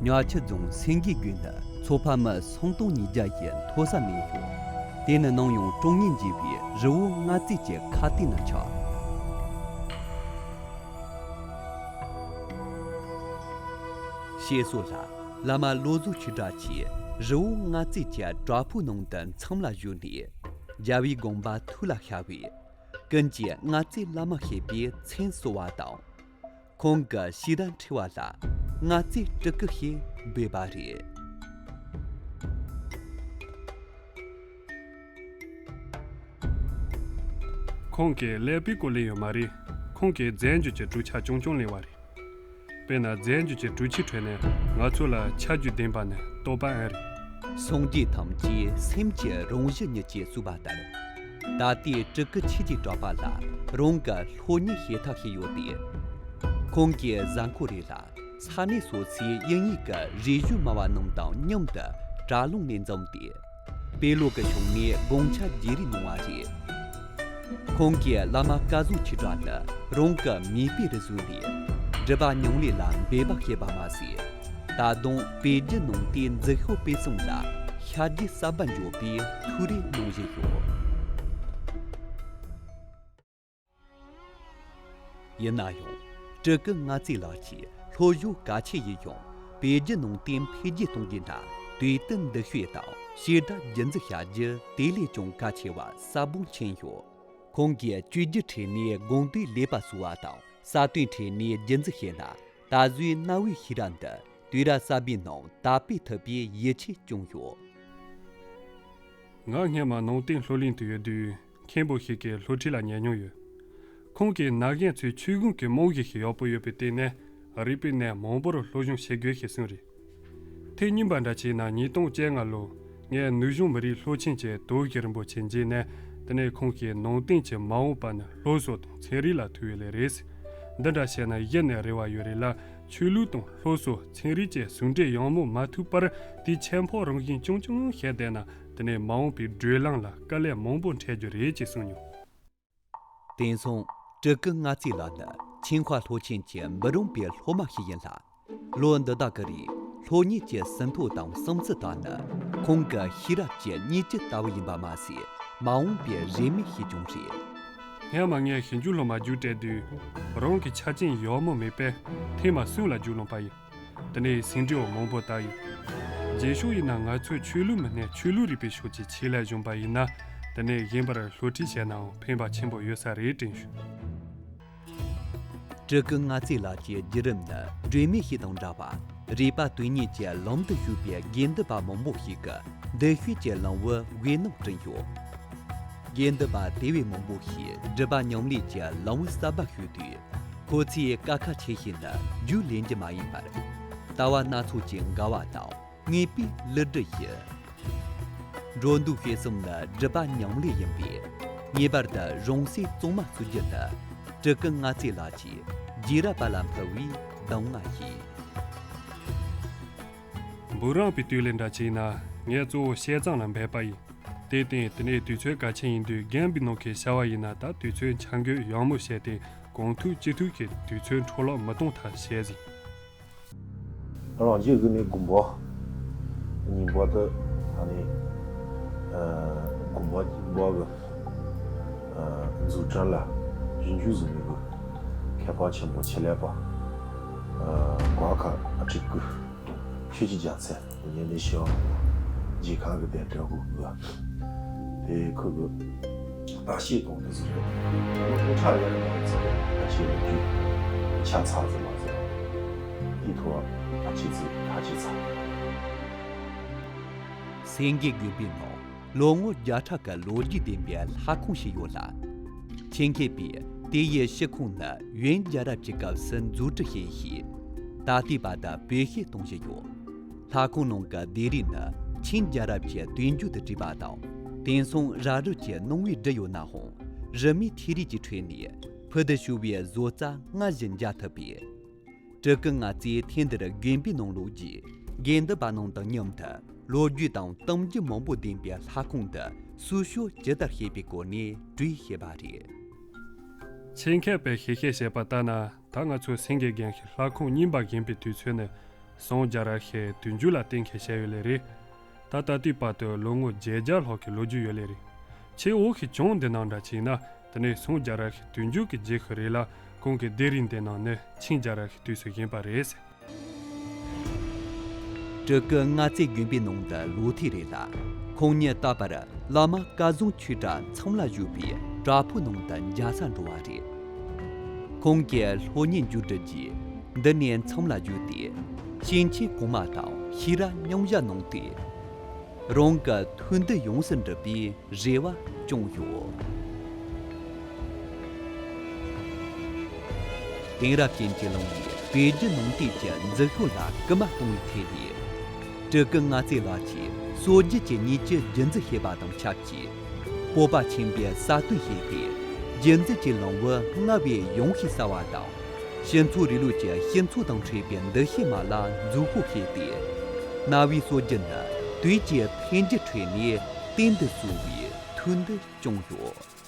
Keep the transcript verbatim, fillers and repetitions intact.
ཉ་ཆུ་རྫོང་སེང་གེ་དགོན་ནི་མཚོ་ཕ་མི་སུམ་སྟོང་ཉིས་བརྒྱ་ཡི་མཐོ་ས་གནས་ཡོད། དེ་ནི་ནམ་ཡང་ཀྲོང་ངེར་འགྱུར་བའི་རི་བོ་རྔ་རྩེ་གྱི་ཁ་གཏད་ན་ཆགས། བཤད་སྲོལ་ལ། བླ་མ་བློ་བཟང་ཆོས་གྲགས་ཀྱིས་རི་བོ་རྔ་རྩེ་གྱི་བྲག་ཕུག་ནང་དུ་མཚམས་ལ་བཞུགས་ནས། རྒྱལ་བའི་དགོངས་པ་ཐུགས་ལ་ཤར་བས། ཀུན་གྱིས་རྔ་རྩེ་བླ་མ་ཞེས་པའི་མཚན་གསོལ་བ་དང་། ཁོང་གི་ཞིག་རལ་འཁྲི་བ་ལ་རྔ་རྩེ་སྤྲུལ་སྐུ་ཞེས་འབོད་པ་རེད། ཁོང་གིས་ཀླད་པའི་སྐོར་ལས་ཡོད་མ་རེད། ཁོང་གིས་རྫས་འགྱུར་གྱི་གྲུབ་ཆ་རྐྱང་རྐྱང་གླེང་བ་རེད། དཔེར་ན་རྫས་འགྱུར་གྱི་གྲུབ་ཆའི་ཁྲོད་ནས་ང་ཚོ་ལ་ཆ་རྒྱུས་ལྡན་པ་ནི་རྟོགས་པ་ཨེ་རེད། སངས་རྒྱས་ཐམས་ཅད་སེམས་ཀྱི་རང་བཞིན་ཉིད་ཅེས་གསུངས་པ་ལྟར། ད་ལྟའི་སྤྲུལ་སྐུ་ཆོས་ཀྱི་གྲགས་པ་ལ་རང་གི་སློབ་གཉེར་བྱེད་ཐབས་ཤིག་ཡོད་དེ། ཁོང་གི་གཟའ་འཁོར་རེ་ལ་ས་གནས་སོ་སོའི་དབྱིན་ཡིག་གི་རེ་ཞུ་སྨྲ་བ་རྣམས་དང་མཉམ་དུ་དྲ་ལམ་ནས་འཛོམས་ཏེ། དཔེ་ཀློག་གི་ཕྱོགས་ནས་དགོངས་འཆར་བརྗེ་རེས་གནང་བ་རེད། ཁོང་གིས་བླ་མ་སྐལ་བཟང་ཆོས་གྲགས་ནི་རང་གི་མིག་དཔེ་རུ་བཟུང་ནས་སྒྲུབ་པ་ཉམས་ལེན་ལ་འབད་པ་བྱས་པ་མ་ཟད། ད་དུང་བོད་བརྒྱུད་ནང་བསྟན་འཛིན་སྐྱོང་སྤེལ་གསུམ་ལ་ཤར་རྒྱུད་གསར་པ་འཇོག་པའི་ཐུགས་རེ་གནང་བཞིན་ཡོད། ཡིན་ན་ཡང་། སྤྲུལ་སྐུ་རྔ་རྩེ་ལགས་ཀྱིས་སློབ་སྦྱོང་གལ་ཆེ་ཡིན་ཡང་། བོད་བརྒྱུད་ནང་བསྟན་འཕེལ་རྒྱས་གཏོང་རྒྱུའི་ཐད་དུས་བསྟུན་འདུ་ཤེས་དང་བྱེ་བྲག་རྒྱུན་འཛིན་བྱ་རྒྱུ་དེ་ལས་ཀྱང་གལ་ཆེ་བ་གསལ་པོ་མཚོན་ཡོད། ཁོང་གིས་བཅོས་བསྒྱུར་ཁྲོད་ནས་དགོངས་དོན་ལེགས་པར་གསལ་བ་དང་། གསར་གཏོད་ཁྲོད་ནས་རྒྱུན་འཛིན་བྱས་ན། ད་གཟོད་གནའ་བོའི་ཤེས་རབ་འདི་དུས་རབས་གསར་པའི་ནང་དར་སྤེལ་ཐུབ་པའི་ཡིད་ཆེས་བྱུང་ཡོད། ང་སྔོན་མ་ནང་བསྟན་སློབ་གླིང་དུ་ཡོད་དུས། མཁན་པོ་ཞིག་གི་སློབ་ཁྲིད་ལ་ཉན་མྱོང་ཡོད། ཁོང་གིས་ན་གཞོན་ཚོས་ཆོས་གོས་ཀྱི་རྨང་གཞི་ཞིག་ཡག་པོ་ཡོད་པའི་སྟེང་ནས་རིག་པའི་གནས་མང་པོར་སློབ་སྦྱོང་བྱེད་དགོས་ཞེས་གསུངས་རེད། ཐེངས་གཉིས་པ་འདྲ་བྱས་ན་ཉིས་སྟོང་བཅོ་ལྔ་ལོར་ངས་ནུབ་བྱང་མི་རིགས་སློབ་ཆེན་གྱི་དོལ་རྒྱལ་རིན་པོ་ཆེ་མཇལ་ནས། དེ་ནས་ཁོང་གིས་ནང་བསྟན་གྱི་མ་འོངས་པ་ནི་སློབ་གསོ་དང་ཚན་རིག་ལ་ཐུག་ཡོད་ལེ་རེད། འདི་འདྲ་བྱས་ན་གཞི་ནས་རེ་བ་ཡོད་རེད་ལ། ཆོས་ལུགས་དང་སློབ་གསོ་ཚན་རིག་བཅས་ཟུང་འབྲེལ་ཡག་མོ་མ་ཐུབ་པར་དེའི་ཆེད་ཕོགས་རང་བཞིན་རྐྱང་རྐྱང་བཤད་བསྡད་ན། དེ་ནས་མ་འོངས་པའི་བགྲོད་ལམ་ལ་དཀའ་ལས་མང་པོ་འཕྲད་རྒྱུ་རེད་ཅེས་གསུངས་མྱོང་། དེང་སང་སྤྲུལ་སྐུ་རྔ་རྩེ་ལགས་ནི་ཆོས་ཁ་སློབ་ཆེན་གྱི་འབུམ་རམས་པའི་སློབ་མ་ཞིག་ཡིན་ལ། ལོ་འདི་དག་གི་རིང་སློབ་གཉེར་གྱི་ཟིན་ཐོ་དང་བསམ་ཚུལ་དག་ནི་ཁོང་གི་ཤེས་རབ་ཀྱི་སྙིང་བཅུད་ལྟ་བུ་ཡིན་པ་མ་ཟད། མ་འོངས་པའི་རེ་སྨོན་ཞིག་ཀྱང་རེད། སྔོན་མ་ངས་ཞིབ་འཇུག་སློབ་མ་རྒྱུགས་སྤྲད་དུས། རང་གི་ཆ་རྐྱེན་ཡག་མོ་མེད་པས་ཐེངས་མ་གསུམ་ལ་རྒྱུགས་ལོན་པ་ཡིན། དེ་ནས་ཟིན་བྲིས་མང་པོ་བཏབ་ཡིན། རྗེས་ཕྱོགས་ཡིན་ན་ང་ཚོས་ཆོས་ལུགས་མི་སྣས་ཆོས་ལུགས་རིག་པའི་ཕྱོགས་ཀྱི་ཆེད་ལས་གཞོན་པ་ཡིན་ན། དེ་ནས་གཞན་པར་སློབ་ཁྲིད་བྱས་ནའང་ཕན་པ་ཆེན་པོ་ཡོད་ས་རེད་དྲན་བྱུང་། སྤྲུལ་སྐུ་རྔ་རྩེ་ལགས་ཀྱི་བརྒྱུད་རིམ་ནི་སྒྲོན་མེ་ཞིག་དང་འདྲ་བ། རིག་པ་དོན་གཉེར་གྱི་ལམ་དུ་ཞུགས་པའི་དགེ་འདུན་པ་མང་པོ་ཞིག་གི་འདུ་ཤེས་ཀྱི་ལམ་བུ་དབུས་ནང་བསྐྲུན་ཡོད། དགེ་འདུན་པ་དེ་བས་མང་པོ་ཞིག་སྒྲུབ་པ་ཉམས་ལེན་གྱི་ལམ་བུ་གསར་པ་ཞུགས་དུས། ཁོ་ཚོའི་དཀའ་ཁག་ཆེ་ཤོས་ནི་རྒྱུགས་ལེན་རྒྱུ་མ་ཡིན་པར། ལྟ་བ་སྣ་ཚོགས་ཀྱི་འགལ་བ་དང་ངེས་པའི་བསླུ་བྲིད་ཡིན། འགྲོ་འདུག་སྤྱོད་གསུམ་ནི་སྒྲུབ་པ་ཉམས་ལེན་ཡིན་པས། ངེས་པར་དུ་རང་སྲོག་གཙང་མ་བཙུགས་རྒྱུ་ནི་སྤྲུལ་སྐུ་རྔ་རྩེ་ལགས་ཀྱིས་རྗེས་རབས་པ་ལ་ཕུལ་བའི་གདམས་ངག་ཡིན། འབུམ་རམས་པའི་དུས་ལས་འདྲ་ཅིག་ན་ངས་གཙོ་བོ་བཤད་གཙང་ལ་འབད་པ་ཡིན། དེར་བརྟེན་དེ་ནས་དུས་ཚོད་གལ་ཆེན་ཡིན་དུས་རྒན་པའི་ནང་གི་བྱ་བ་ཡིན་ན་ད་དུས་ཚོད་འཆར་འགོད་ཡག་མོ་བྱས་ཏེ་གང་ཐུབ་ཅི་ཐུབ་ཀྱིས་དུས་ཚོད་འཕྲོ་བརླག་མི་གཏོང་ཐབས་བྱས་ཟིན། རང་རྒྱལ་གྱི་ནི་དགོན་པ་རྙིང་པ་དུ་ད་ནི་དགོན་པ་རྙིང་པ་གི་འཛུགས་སྐྲུན་ལ་རྒྱུན་འཇུག་བཟོ་ནི་གི་མཁས་པ་ཆེན་པོ་ཆེད་ལས་པ་གོ་ཁ་ཨ་ཁྲི་ཀུ། ཆོས་ཀྱི་རྒྱལ་མཚན་ཉན་ནས་ཤི་བ། རྗེས་ཁང་གི་གདན་འདྲེན་དགོས་དགོས། དེ་ཁོ་གི་བརྟག་དཔྱད་གཏོང་དུས་སུ་རེད། ཁོ་ཁྲག་ཡར་མར་ཚ་རེད། ཕ་ཆེ་རེད་རྒྱུ། ཆ་ཚ་ཟེར་མ་ཟེར། དེ་ཐོག་ཕ་ཆེ་ཚེ་ཕ་ཆེ་ཚ། སེང་གེ་དགོན་པའི་ནང་ལོ་ངོ་བརྒྱ་ཕྲག་གི་ལོ་རྒྱུས་ལྡན་པའི་ལྷ་ཁང་ཞིག་ཡོད་ལ། ཆེད་མཁས་པས་དེ་ཡི་ཕྱི་ཁོངས་ནི་ཡོན་རྒྱལ་རབས་ཀྱི་སྐབས་སུ་འཛུགས་སྐྲུན་བྱས་ཤིང་། ད་ལྟའི་བར་དུ་བེད་སྤྱོད་གཏོང་བཞིན་ཡོད། ལྷ་ཁང་ནང་གི་ལྡེབས་རིས་ནི་ཆིང་རྒྱལ་རབས་ཀྱི་དུས་མཇུག་ཏུ་བྲིས་པ་དང་། དེང་སང་ར་རུབ་ཀྱི་སྣང་བས་བསྒྲིབས་ཡོད་ནའང་། རི་མོའི་ཐིག་རིས་ཀྱི་ཁྲོད་ནས་ཕུལ་དུ་བྱུང་བའི་བཟོ་རྩལ་སྔར་བཞིན་མཇལ་ཐུབ་པས། སྤྲུལ་སྐུ་རྔ་རྩེས་ཐེངས་འདིར་དགོན་པའི་ནང་ལོག་རྗེས། དགེ་འདུན་པ་རྣམས་དང་མཉམ་དུ་ལོ་རྒྱུས་དང་གཏམ་རྒྱུད་མང་པོ་ལྡན་པའི་ལྷ་ཁང་འདི་སྲུང་སྐྱོབ་ཇི་ལྟར་བྱེད་པའི་སྐོར་ནས་གྲོས་བྱས་པ་རེད། ཆེད་མཁས་པས་ཞིབ་བཤེར་བྱས་པ་ལྟར་ན། ད་ང་ཚོ་སེང་གེ་རྒན་གྱིས་ལྷ་ཁང་རྙིང་པ་བཞེངས་པའི་དུས་ཚོད་ནི་ སུམ་བརྒྱ་ར་ཤེ་བདུན་ཅུ་ལ་གཏན་འཁེལ་བྱས་ཡོད་ལེ་རེད། ད་ད་ལྟའི་བར་དུ་ལོ་ངོ་བརྒྱད་བརྒྱ་ལྷག་གི་ལོ་རྒྱུས་ཡོད་ལེ་རེད། ཆེས་འོག་གི་གྱང་འདི་ནང་འདྲ་ཅིག་ན་དེ་ནས་སུམ་བརྒྱ་ར་ཤེ་བདུན་ཅུ་གི་རྗེས་ཤིག་རེད་ལ། ཁོང་གི་སྡེ་རིང་འདི་ནང་ནི་ཆིང་བརྒྱ་ར་ཤེ་དུས་སུ་བཞེངས་པ་རེད། སྤྲུལ་སྐུ་མངའ་བརྩེ་དགོན་པའི་ནང་དུ་ལོག་ཐུག་རེད་ལ། ཁོང་ཉིད་ད་བར་བླ་མ་སྐལ་བཟང་ཆོས་གྲགས་མཚམས་ལ་བཞུགས་པའི་བྲག་ཕུག་ནང་དུ་མཇལ་ས་འགྲོ་བ་རེད། ཁོང་གིས་སློབ་གཉེར་མཇུག་སྒྲིལ་རྗེས་འདི་ནས་མཚམས་ལ་བཞུགས་ཏེ། ཞིང་ཆེན་གོང་མ་དང་ཤེས་རབ་མཉམ་བཞག་གནང་སྟེ། རང་གི་ཐུགས་འདུན་ཡོངས་སུ་འགྲུབ་པའི་རེ་བ་བཅངས་ཡོད། དེང་རབས་ཅན་གྱི་ལམ་བུས་བོད་བརྒྱུད་ནང་བསྟན་གྱི་འཛིན་སྐྱོང་ལ་སྐུལ་མ་གཏོང་བའི་ཐད་ནས། སྤྲུལ་སྐུ་མངའ་བརྩེ་ལགས་ཀྱིས་སྲོལ་རྒྱུན་གྱི་ཉིན་བཅུ་རྒྱུན་འཛིན་བྱེད་པ་དང་ཆབས་ཅིག་སྤོབས་པ་ཆེན་པོས་གསལ་སྟོན་བྱས་ཏེ། རྒྱུན་འཛིན་གྱི་ལམ་བུ་སྔར་བས་ཡངས་ཤིང་གསལ་བ་དང་། སྤྱི་ཚོགས་རིང་ལུགས་ཀྱི་སྤྱི་ཚོགས་དང་འཕྲད་པའི་འདུ་ཤེས་མ་ལག་འཛུགས་སྤེལ་བྱས་ཏེ། གནའ་བོའི་སྲོལ་རྒྱུན་ནི་དུས་ཀྱི་འཕེལ་འགྱུར་ཁྲོད་ནས་བརྟན་དུ་གསོ་བའི་ཐུགས་འདུན་བཅངས་ཡོད།